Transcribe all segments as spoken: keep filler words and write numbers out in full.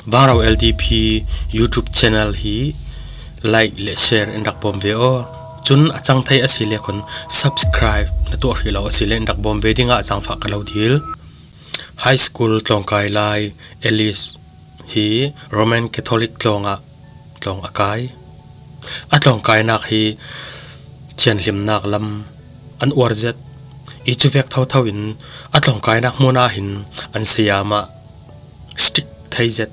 Vangro L D P YouTube channel hi like le share in rak bawm ve aw. Cun a cang thei a si le khun subscribe na tuah hrih lo a si le in rak bawm ve dingah a cangfah ka lo dil. High school tlawngkai lai Alice hi Roman Catholic tlawngah tlawng a kai. A tlawngkainak hi thianhlimnak lam an uar zet. I cuvek thotho in a tlawngkainak hmun ah hin an saya mah strict thei zet.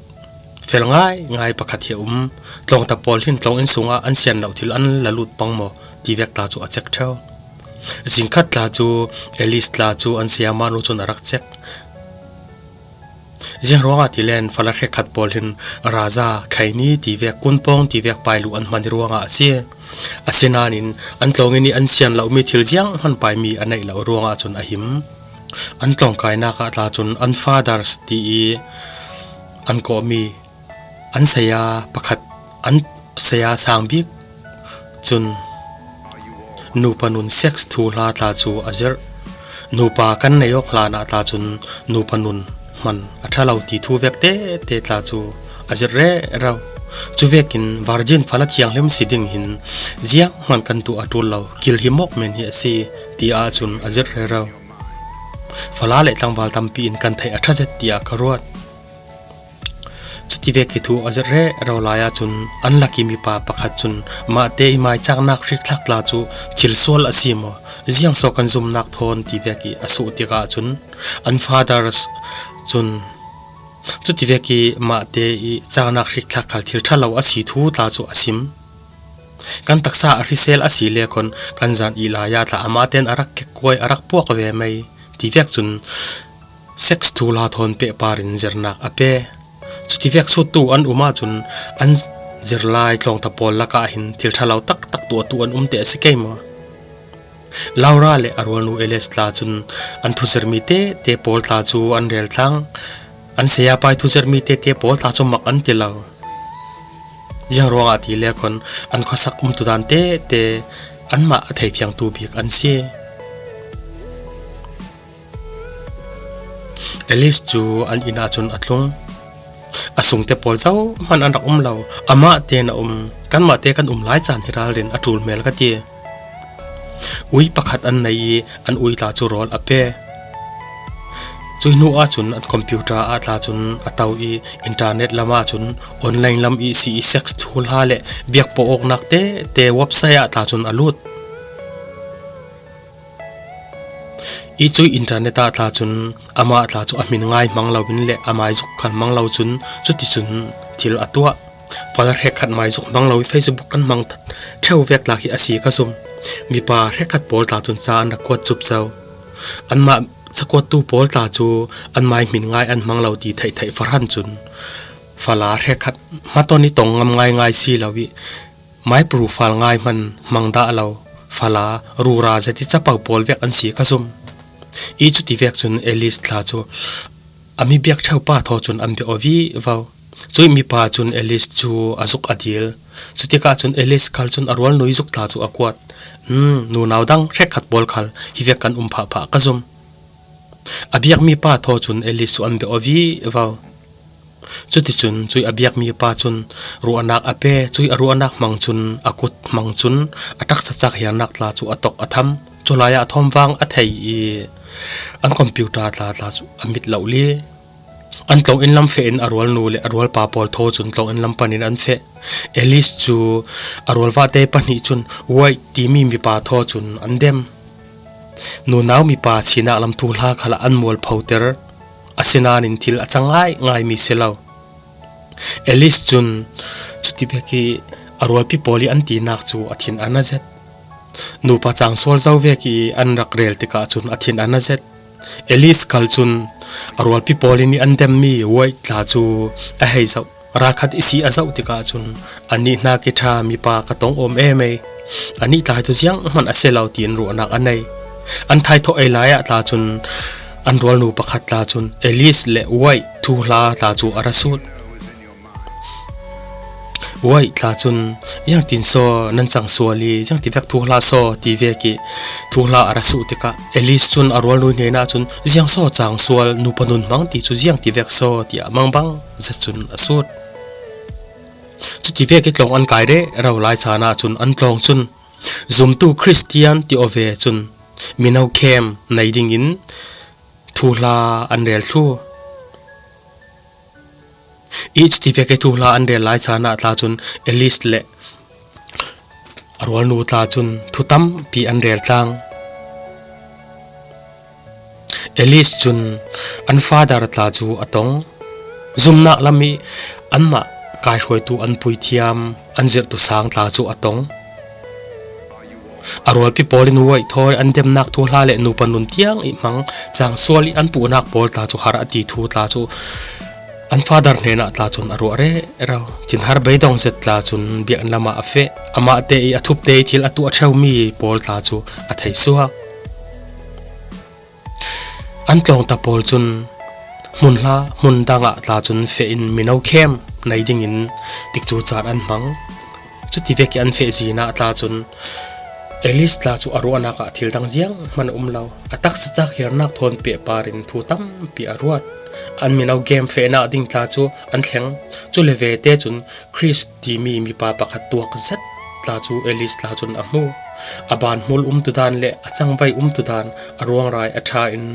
Fel ngai ngai pakhat hi a um. Tlawngta pawl hin tlawng inn sungah an sian loh thil an la lut pang maw tivek tla cu a cek ṭheu. Zingkhat tla cu Alice tla cu an saya mah nu cun a rak cek. Ziang ruangah ti len fala hrekkhat pawl hin raza, khaini tivek, kunpawng tivek pailu an hman i ruangah a si. Asinain an tlawng inn i an sian lohmi thil ziang hman paimi a neih lo ruangah cun a him. An tlawngkainak ah tla cun an fathers ti i an kawhmi an saya pakhat, an saya sang bik cun nupa nun sex thuhla tla cu a zirh. Nupa kan nei awk hlan ah tla cun nupa nun hman a ṭha lo ti thu vek tete tla cu a zirh rero. Cuvekin virgin fala thianghlim si ding hin zianghman kan tuah a ṭul lo, kilhim awk men hi a si, tiah cun a zirh rero. Fala le tlangval tampi in kan theih a ṭha zet tiah ka ruat. Cutivek i thu a zirh rero lai ahcun an lak i mipa pakhat cun mahte i maicaknak hrikthlak tla cu thil sual a si maw, ziangso kan zumnak thawn tivek i a suh tikah cun an fathers cun cutivek i mahte i caknak hrikthlak khal thil ṭha lo a si thu tla cu a sim. Kan taksa a hrisel a si le khon kan zan i lai ah tla amah ten a rak kekkuai a rak puak ve mei tivek cun sex thuhla thawn pehpar in zirnak a pe. Cutivek suttu an um ahcun an zirlai tlawngta pawl lakah hin thil ṭha lo taktak tuahtu an um te a si kei maw? Laura le a rualnu Alice tla cun an thuzirhmi tete pawl tla cu an rel tlang. An saya pai thuzirhmi tete pawl tla cu mak an ti lo. Ziang ruangah ti le khon an khuasak umtudan tete anmah a theifiangtu bik an si. Alice cu an inn ahcun a tlung. A sungte pawl zohman an rak um lo. Amah tein a um. Kanmah te kan um lai caan hi ralrin a ṭul hmel ka ti. Ui pakhat an nei i an ui tla cu rawl a pe. Cuih hnu ahcun an computer ah tla cun a to i internet lam ahcun online lam i si i sex thuhla le biakpawh awknak tete website ah tla cun a lut. I cuih internet ah tla cun amah tla cu a hmin ngai hmang loin le a maizuk khal hmang lo cun cuticun thil a tuah. Fala hrekkhat maizuk hmang lo i Facebook kan hmang ṭheu vek tla khi a si ka zum. Mipa hrekkhat pawl tla cun ca an rak kuat cup co. Anmah cakuattu pawl tla cu an mai hmin ngai an hmang lo ti theihtheih farhan cun fala hrekkhat hmaton i tong ngam ngaingai si lo i mai profile ngai hman hmang dah lo fala rura zet i capo pawl vek an si ka zum. I cutivek cun Alice tla cu a mi biak ṭheu pa thaw cun an biak aw vivo. Cuih mipa cun Alice cu a zuk a dil. Cutikah cun Alice khal cun a rualnui zuk tla cu a kuat. Um, nunau dang hrekkhat pawl khal hi vek kan um phahphah ka zum. A biakmi pa thaw cun Alice cu an biak aw vivo. Cuticun cuih a biakmi pa cun ruahnak a pe, cuih a ruahnak hmang cun a kut hmang cun a taksa cak hiarnak tla cu a tok a tham. Culai ah thawmvang a thei i an computer tla tla cu a mit loh li. An tlawng inn lam feh in a rualnu le a rualpa pawl thaw cun tlawng inn lam panin an feh. Alice cu a rualvate pahnih cun White timi mipa thaw cun an dem. Nunau mipa sinak lam thuhla khalah an mualphoter. Asinain thil a cang ngaingaimi si lo. Alice cun cutivek i a rualpi pawl i an tinak cu a thin a na zet. Nupa cangsual zo vek i an rak rel tikah cun a thin a na zet. Alice khal cun a rualpi pawl in i an demmi White tla cu a hei zoh. Ralkhat i si a zoh tikah cun anih hna kiṭha mipa ka tong awm emei. Anih tla hi cu zianghman a si lo tiin ruahnak a nei. An thaithawh ei lai ah tla cun an rualnu pakhat tla cun Alice le White thuhla tla cu a ra sut. Uai tla cun, "Ziangtin saw nan cang sual i, ziangti vek thuhla saw?" ti vek i thuhla a ra suh tikah Alice cun a rualnu hnenah cun, "Ziang saw cang sual, nupa nun hmang ti cu ziangti vek saw?" tiah mangbang zet cun a sut. Cuti vek i tlawng an kai rero lai caan ahcun an tlawng cun, zumtu Khristian ti aw ve cun mino khem nei dingin thuhla an rel thlu. I cuti vek i thuhla an rel lai caan ah tla cun Alice le a rualnu tla cun thu tampi an rel tlang. Alice cun an father tla cu a tong. Zumnak lam i anmah kaihruaitu an puithiam, an zirhtu sang tla cu a tong. A rualpi pawl in uai thawi an demnak thuhla le nupa nun tiang i hmang cang sual i an puhnak pawl tla cu har a ti thu tla cu an father hnenah tla cun a ruah rero. Thinhar beidong zet tla cun biakinn lamah a feh. Amahte i a thupte i thil a tuah ṭheumi pawl tla cu a theisuak. An tlawngta pawl cun hmunhla hmun dangah tla cun feh in mino khem nei dingin tikcu caan an hmang. Cuti vek i an feh zin ah tla cun Alice tla cu a ruahnak ah thil dang zianghman a um lo. A taksa cak hiarnak thawn pehpar in thu tampi a ruat. An mino khem fehnak ding tla cu an thleng. Cule vete cun Chris timi mipa pakhat tuak zet tla cu Alice tla cun a hmu. A banhmul umtudan le a cangvai umtudan a ruangrai a ṭha in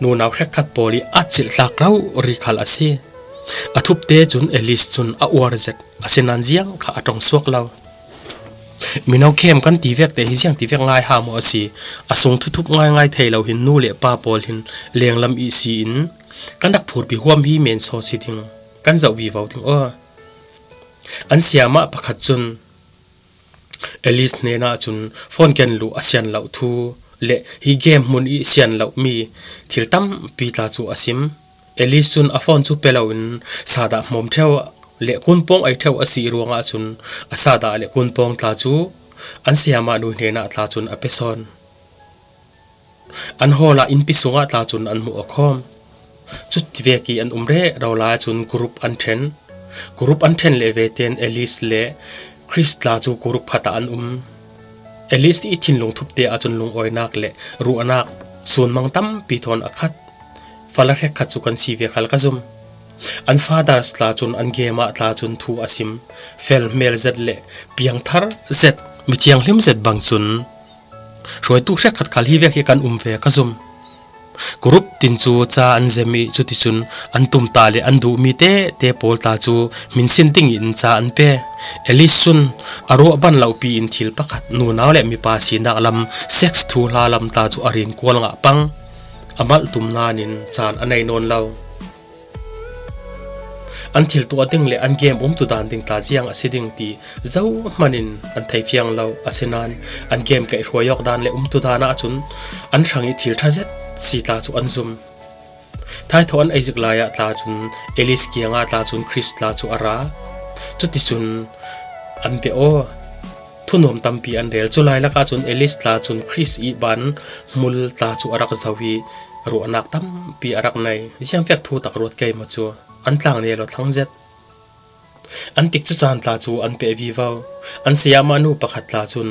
nunau hrekkhat pawl i at cilh tlak rori khal a si. A thupte cun Alice cun a uar zet, asinain ziang kha a ṭong suak lo. Mino khem kan ti vek te hi ziang ti vek ngai ha maw a si? A sung thuthup ngaingai thei lo hin nu le pa pawl hin lenglam i si in kan rak phurpi huam hi men saw si ding, kan zoh vivo ding aw. An siamah pakhat cun Alice hnenah cun phone ken luh a sian loh thu le hi game hmun i sian lohmi thil tampi tla cu a sim. Alice cun a phone cu pe loin sadah hmawm ṭheu le kunpawng ei ṭheu a si ruangah cun a sadah le kunpawng tla cu an siamah nu hnenah tla cun a pe sawn. An hall ah innpi sungah tla cun an hmuh a khawm. Cuti vek i an um rero lai ahcun group an ṭhen. Group an ṭhen le vete in Alice le Chris tla cu group khat ah an um. Alice i thinlung thupte ahcun lungawinak le ruahnak sunmang tampi thawn a khat. Fala hrekkhat cu kan si ve khal ka zum. An fathers tla cun an game ah tla cun thu a sim. Fel hmel zet le piangthar zet, mithianghlim zet bang cun hruaitu hrekkhat khal hi vek hi kan um ve ka zum. Group tin cu ca an zem i cuticun an tumta le an duhmi tete pawl tla cu hminsin ding in ca an pe. Alice cun a ruah ban lopi in thil pakhat nunau le mipa sinak lam, sex thuhla lam tla cu a rin kual ngah pang. A malh tum nain caan a nei nawn lo. An thil tuah ding le an game umtudan ding tla ziang a si ding ti zohman in an thei fiang lo. Asinain an game kaihhruai awk dan le umtudan ahcun an hrang i thil ṭha zet si tla cu an zum. Thaithaw an ei zik lai ah tla cun Alice kiangah tla cun Chris tla cu a ra. Cuticun an bia aw. Thunuam tampi an rel. Cu lai lakah cun Alice tla cun Chris i ban hmul tla cu a rak zoh i ruahnak tampi a rak nei. Ziangvek thu tak ruat kei maw cu? An tlang ne lo thlang zet. An tikcu caan tla cu an peh vivo. An sayamah nu pakhat tla cun,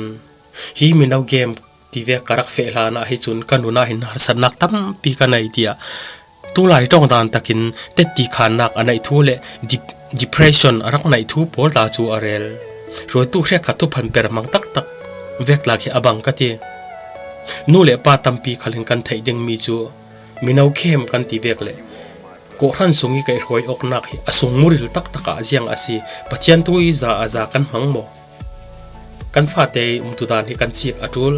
"Hi mino game tivek ka rak feh hlan ah hi cun ka nun ah hin harsatnak tampi ka nei," tiah tulai ṭongdan takin tetti khannak a neih thu le dep-, depression a rak neih thu pawl tla cu a rel. Hruaitu hrekkhat thuphan per hmang taktak vek tla khi a bang ka ti. Nu le pa tampi khal in kan theih dingmi cu mino khem kan ti vek le kawhhran sung i kaihhruai awknak hi a sung muril taktak ah ziang a si. Pathian thu hi za a za kan hmang maw? Kan fate i umtudan hi kan cik a ṭul.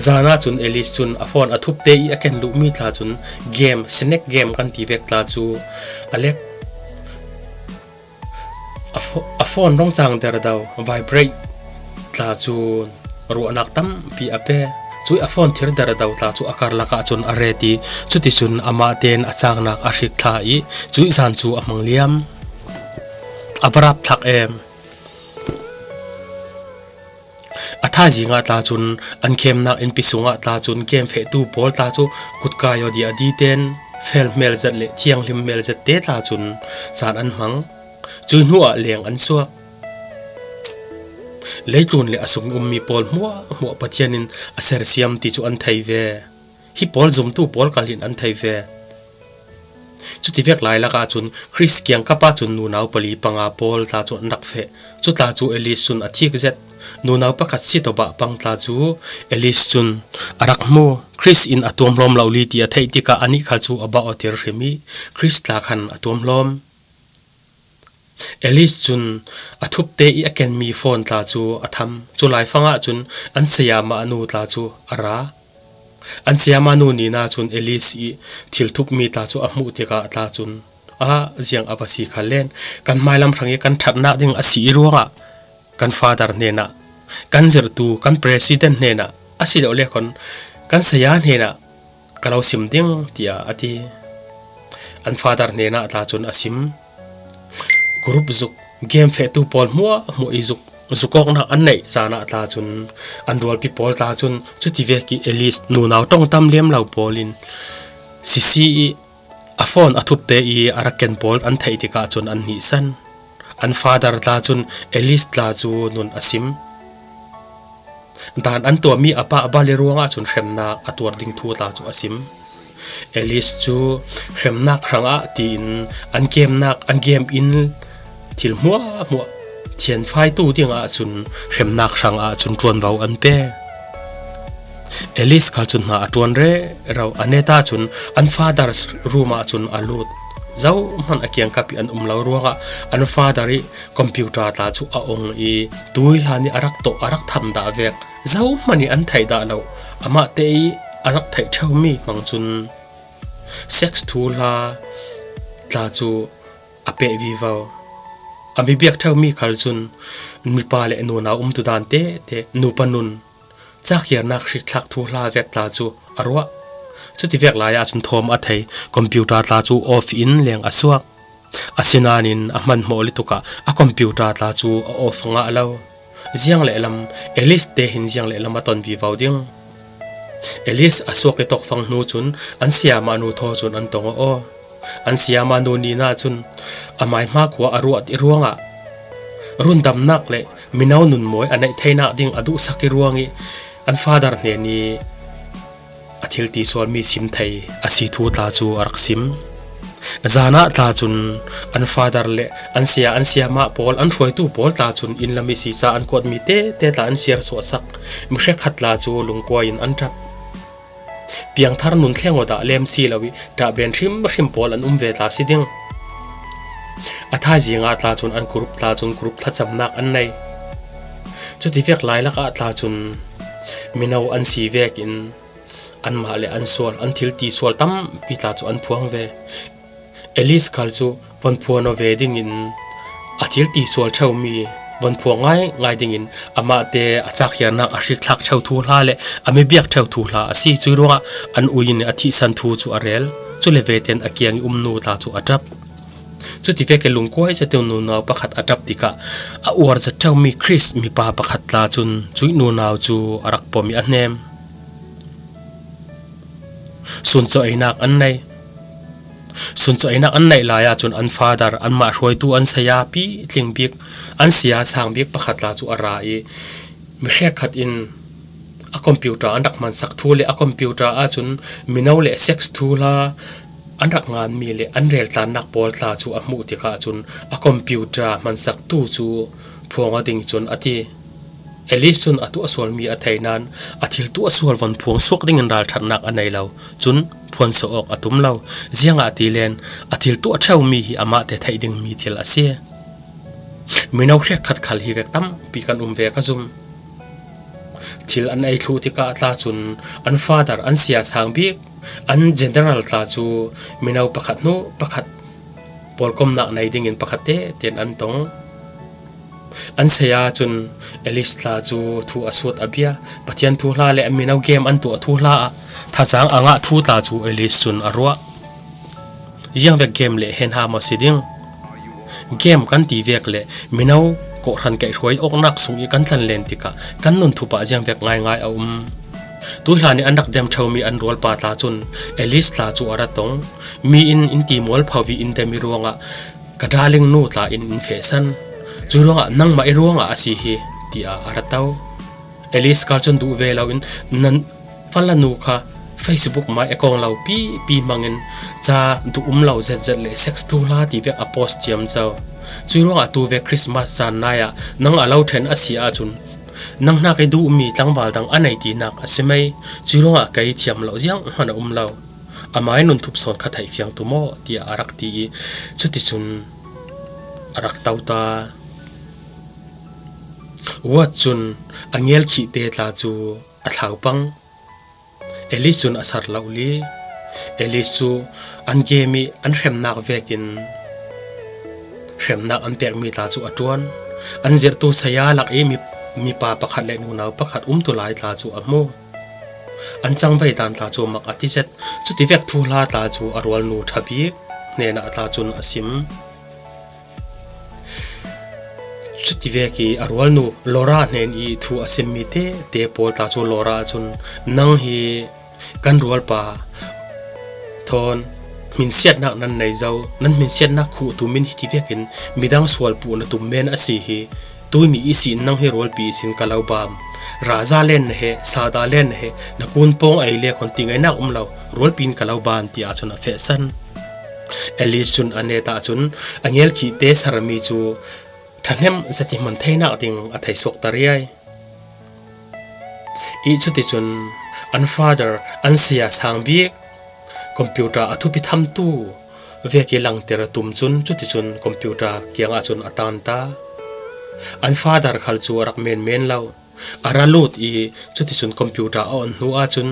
Zan ahcun Alice cun a phone a thupte i a ken luhmi tla cun game, snake game kan ti vek tla cu a lek. A pho-, a phone rung cang derdo, vibrate tla cun ruahnak tampi a pe. Cuih a phone thir derdo tla cu a karlak ahcun a ret i cuticun amah tein a cangnak a hrik thla i cuih zan cu a hmang liam. A va rap thlak em. A thaizing ah tla cun an khemnak innpi sungah tla cun game fehtu pawl tla cu kutkai aw diahdi tein fel hmel zet le thianghlim hmel zet te tla cun caan an hmang. Cuih hnu ah leng an suak. Leitlun le a sung ummi pawl hmuahhmuah Pathian in a sersiam ti cu an thei ve. Hi pawl zumtu pawl kal in an thei ve. Cuti vek lai lakah cun Khrist kiangkap ah cun nunau pali panga pawl tla cu an rak feh. Cu tla cu Alice cun a thik zet. Nunau pakhat si tawbah pang tla cu Alice cun a rak hmu. Khrist in a tuamhlawm lo li ti a theih tikah anih khal cu a bawhter hrim i Khrist tla khan a tuamhlawm. Alice cun a thupte i a kenmi phone tla cu a tham. Cu laifang ah cun an sayama nu tla cu a ra. An sayama nu Nina cun Alice i thil thupmi tla cu a hmuh tikah tla cun, "Ah, ziang a va si khal len, kan hmailam hrang i kan ṭhatnak ding a si i ruangah kan father hnenah, kan zirhtu, kan president hnenah, a si lo le khon kan saya hnenah ka lo sim ding," tiah a ti. An father hnenah tla cun a sim. Group zuk, game fehtu pawl hmuahhmuah i zuk, zuk awknak an neih caan ah tla cun an rualpi pawl tla cun cuti vek i Alice nunau ṭong tam lem lo pawl in sisi i a phone a thupte i a rak ken pawl an theih tikah cun an hnihsan. An father tla cun Alice tla cu nun a sim. Dan an tuahmi a pa a bal i ruangah cun hremnak a tuar ding thu tla cu a sim. Alice cu hremnak hrangah tiin an gemnak, an gem in thil hmuahhmuah thianfaitu dingah cun hremnak hrangah cun ṭuanvo an pe. Alice khal cun hna a ṭuan rero. A net ah cun an father room ah cun a lut. Zohman a kiangkap i an um lo ruangah an father i computer tla cu a ong i tuihlan i a rak tawh, a rak tham dah vek. Zohman i an theih dah lo. Amah te i a rak theih ṭheumi hmang cun sex thuhla tla cu a peh vivo. A mi biak ṭheumi khal cun mipa le nunau umtudan tete, nupa nun, cakhiarnak hrikthlak thuhla vek tla cu a ruah. Cuti vek lai ah cun thawm a thei, computer tla cu off in leng a suak. Asinain a hmanhmawh lutuk ah a computer tla cu a off ngah lo. Ziang lehlam, Alice te hin ziang lehlam a ton vivo ding. Alice a suak i tokfang hnu cun an sayama nu thaw cun an tong aw. An sayama nu Nina cun a maihma khua a ruah i ruangah rundamnak le mino nunmawi a neih theinak ding a duhsak i ruang i an father hnen i a thil tisualmi sim thei a si thu tla cu a rak sim. Zan ah tla cun an father le an saya, an sayama pawl, an hruaitu pawl tla cun inn lam i si ca an kuatmi tete tla an siar suahsak. Mi hrekkhat tla cu lungkuai in an ṭap. Piangthar nun thleng awt ah lem si lo i ṭahben hrimhrim pawl an um ve tla si ding. A thaizing ah tla cun an group tla cun group thlacamnak an nei. Cuti vek lai lakah tla cun mino an si vekin anmah le an sual, an thil tisual tampi tla cu an phuang ve. Alice khal cu von phuan aw ve dingin a thil tisual ṭheumi von phuang ngaingai dingin amahte a cakhiarnak a hrikthlak ṭheu thuhla le a mi biak ṭheu thuhla a si. Cui ruangah an ui in a thihsan thu cu a rel. Cule veten a kiang i um nu tla cu a ṭap. Cuti vek i lungkuai zetin nunau pakhat a ṭap tikah a uar zet ṭheumi Khrist mipa pakhat tla cun cuih nunau cu a rak pom i a hnem. Suncawinak an nei. Suncawinak an neih lai ahcun an father, anmah hruaitu an saya pitling bik, an saya sang bik pakhat tla cu a ra i mi hrekkhat in a computer an rak hmansak thu le a computer ahcun mino le sex thuhla an rak nganmi le an reltlannak pawl tla cu a hmuh tikah cun a computer hmansaktu cu phuang aw ding cun a ti. Alice cun a tuah sualmi a thei nain a thil tuah sual von phuang suak dingin ralṭhatnak a nei lo. Cun phuansuah awk a tum lo. Ziangahtile a thil tuah ṭheumi hi amahte theih dingmi thil a si. Mino hrekkhat khal hi vek tampi kan um ve ka zum. Thil an ei thluh tikah tla cun an father, an saya sang bik, an general tla cu mino pakhat hnu pakhat pawlkomnak nei dingin pakhat tetein an tong. An saya cun Alice tla cu thu a sut a bia. Pathian thuhla le mino game an tuah thuhla ah thazaang a ngah thu tla cu Alice cun a ruah. Ziangvek game le hen ha maw si ding? Game kan ti vek le mino kawhhran kaihhruai awknak sung i kan tlanlen tikah kan nun thup ah ziangvek ngaingai a um. Tuihlan i an rak dem ṭheumi an rualpa tla cun Alice tla cu a ra tong. Mi in in ti mualpho i in dem i ruangah ka darling nu tla in in fehsan. Cu ruangah nangmah i ruangah a si hi, ti ti a a ra to. Alice kal cun duh ve loin, nan fala nu kha Facebook mai account lo pipi hmangin ca duh um lo zetzet le sex thuhla ti vek a post thiam co. Cui ruangah tu ve Christmas caan nai ah nang a lo ṭhen a si ahcun, nang hnak i duhmi tlangval dang a nei tinak a si mei. Cui ruangah kei thiam lo zianghman a um lo. Amai nun thup sawn kha theih fiang tu maw, tiah a rak ti i, cuticun a rak to ta. Ward cun a ngelkhih te tla cu a thlau pang. Alice cun a ser lo li. Alice cu an game i an hremnak vekin hremnak an pekmi tla cu a ṭuan. An zirhtu saya lak i mi, mipa pakhat le nunau pakhat umtu lai tla cu a hmu. An cangvei dan tla cu mak a ti zet. Cutivek thuhla tla cu a rualnu ṭha bik hnenah tla cun a sim. Cutivek i a rualnu Laura hnen i thu a simmi tete pawl tla cu Laura cun, nang hi kan rualpa thawn hminsiatnak nan nei zo, nan hminsiatnak khuh tu min hi tivekin midang sual puh na tum men a si hi. Tuni ihsin nang hi rualpi ihsin ka lo bam. Raza len na he, sada len na he, na kun pawng ei le khawn ti ngainak um lo, rualpi in ka lo ban, tiah cun a fehsan. Alice cun a net ahcun a ngelkhihte sarmi cu ṭhahnem zet i hman theinak ding a theisuak ta riai. I cuticun an father, an saya sang bik, computer a thupi thamtu vek i langter a tum cun, cuticun computer kiangah cun a tan ta. An father khal cu a rak menmen lo. A ra lut i cuticun computer a on hnu ahcun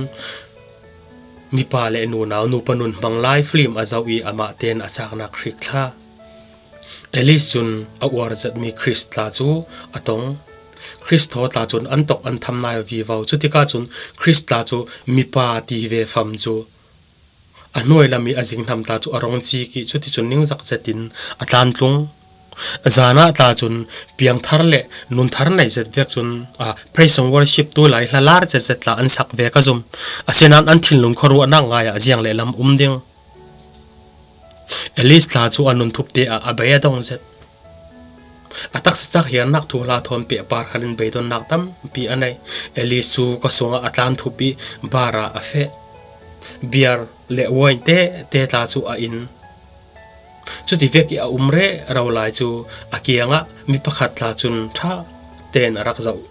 mipa le nunau nupa nun hmang lai film a zoh i amah tein a caknak hrik thla. Alice cun a uar zetmi Chris tla cu a tong. Chris thaw tla cun an tok an tham nai vivo. Cutikah cun Chris tla cu mipa ti ve fam cu a hnuai lam i a zinghnam tla cu a rong cik i cuticun ningzak zetin a tlantlung. Zan ah tla cun piangthar le nunthar nei zet vek cun, a, praise and worship tu lai hlalar zetzet tla an sak ve ka zum. Asinain an thinlung khuaruahnak ngai ah ziang le lam um ding. Alice tla cu a nun thup te ah a bei a dong zet. A taksa cak hiarnak thuhla thawn pehpar khalin beidonnak tampi a nei. Alice cu khuasung ah a tlan thup i bar ah a feh. Beer le wine tete tla cu a in. Cutivek i a um rero lai cu a kiangah mi pakhat tla cun ṭha tein a rak zoh.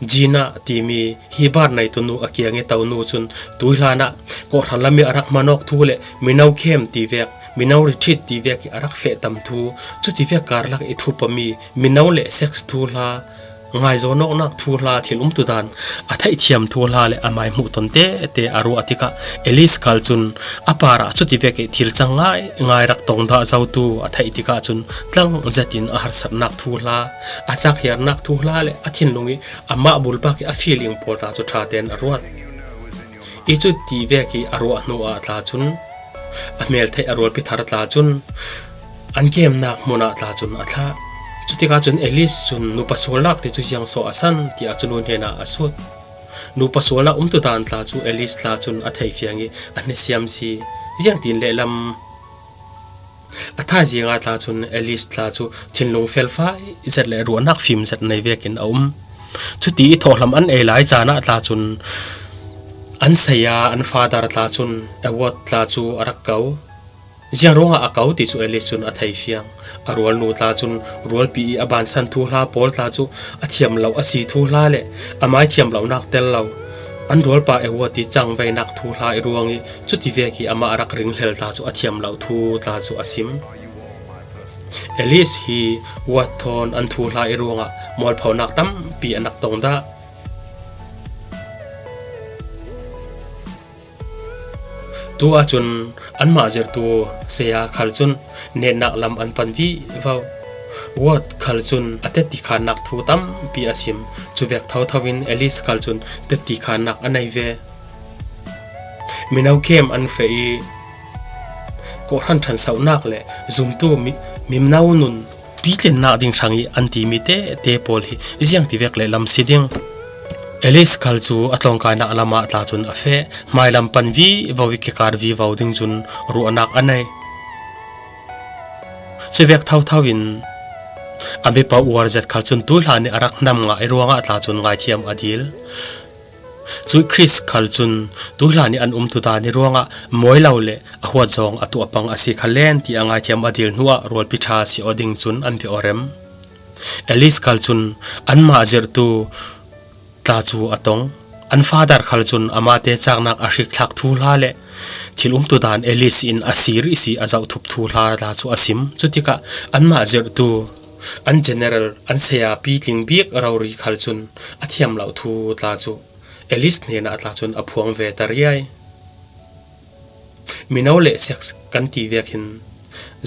Gina timi hi bar neitu nu a kiang i to nu cun tuihlan ah kawhhran lam i a rak hmanawk thu le mino khem tivek, mino retreat tivek i a rak feh tam thu, cutivek karlak i thupami mino le sex thuhla, ngaizawhnawknak thuhla, thil umtudan a theihthiam thuhla le amai hmuhton tete a ruah tikah Alice khal cun a parah cutivek i thil cang ngai ngai rak tong dah zotu a theih tikah cun tlang zetin a harsatnak thuhla, a cakhiarnak thuhla le a thinlung i amah bulpak i a feeling pawl tla cu ṭha tein a ruat. I cuti vek i a ruah hnu ah tla cun a hmeltheih a rualpi thar tla cun an kemnak hmun ah tla cun a thlah. Cutikah cun Alice cun nupa sualnak te cu ziang so a san tiah cun nu hnenah a sut. Nupa sualnak umtudan tla cu Alice tla cun a thei fiang i a hnisiam si. Ziangtin lehlam a thaizing ah tla cun Alice tla cu thinlung felfai zet le ruahnak fim zet nei vekin a um. Cuti i thawhhlam an ei lai caan ah tla cun an saya, an father tla cun Edward tla cu a rak ko. Ziang ruangah a ko ti cu Alice cun a thei fiang. A rualnu tla cun rualpi i a bansan thuhla pawl tla cu a thiam lo a si thuhla le amai thiam lonak tel lo, an rualpa Edward i cangveinak thuhla i ruang i cutivek i amah a rak ringhlel tla cu a thiam lo thu tla cu a sim. Alice hi Edward thawn an thuhla i ruangah mualphonak tampi a nak tong dah. Tu ahcun anmah zirhtu saya khal cun netnak lam an pan vivo. Edward khal cun a tetti khannak thu tampi a sim. Cuvek thotho in Alice khal cun tetti khannak a nei ve. Mino khem an feh i kawhhran ṭhansohnak le zumtu mi, mino nun pitlinnak ding hrang i an timi tete pawl hi ziangtivek le lam si ding. Alice khal cu a tlawngkainak lam ah tla cun a feh. Hmailam pan vivo i kikar vivo ding cun ruahnak a nei. Cuvek thotho in A mipa uar zet khal cun tuihla nih a rak hnam ngai ruangah tla cun ngaithiam a dil. Cuih Chris khal cun tuihla nih an umtu dan ih ruangah mawi lo le a huat zawng a tuah pang a si kha len ti a ngaithiam a dil hnuah rualpi ṭha si aw ding cun an bia aw rem. Alice khal cun anmah zirhtu tla cu a tong. An father khal cun amahte caknak a hrikthlak thuhla le thil umtu dan Alice in a si rih si a zohthup thuhla tla cu a sim. Cutikah anmah zirhtu an general, an saya pitling bik rori khal cun a thiam lo thu tla cu Alice hnenah tla cun a phuang ve ta riai. Mino le sex kan ti vek hin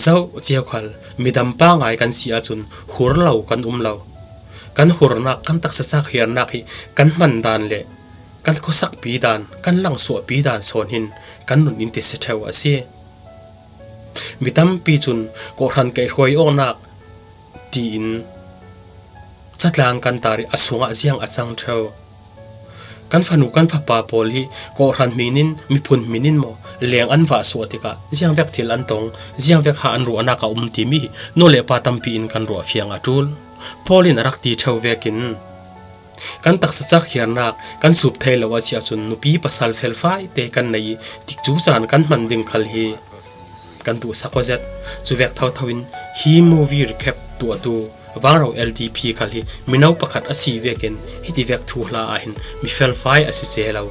zoh cio khal midam pangai kan si ahcun hur lo kan um lo. Kan hurnak, kan taksa cak hiarnak hi kan hman dan le kan khuasakpi dan, kan langsuahpi dan sawn hin kan nun in ti si ṭheu a si. Mi tampi cun kawhhran kaihhruai awknak tiin catlang kan tar ih a sungah ziang a cang ṭheu. Kan fanu, kan fapa pawl hi kawhhran hmin in, miphun hmin in maw leng an vah suah tikah ziang vek thil an tong, ziang vek ha an ruahnak a um timi hi nu le pa tampi in kan ruah fiang a ṭul. Paul in a rak ti ṭheu vekin kan taksa cak hiarnak kan sup thei lo a si ahcun nupi pasal felfai te kan nei ih tikcu caan kan hman ding khal hi kan duhsak aw zet. Cuvek thotho in hi movie recap tuahtu Vangro L D P khal hi mino pakhat a si vekin hitivek thuhla ah hin mi felfai a si ce lo.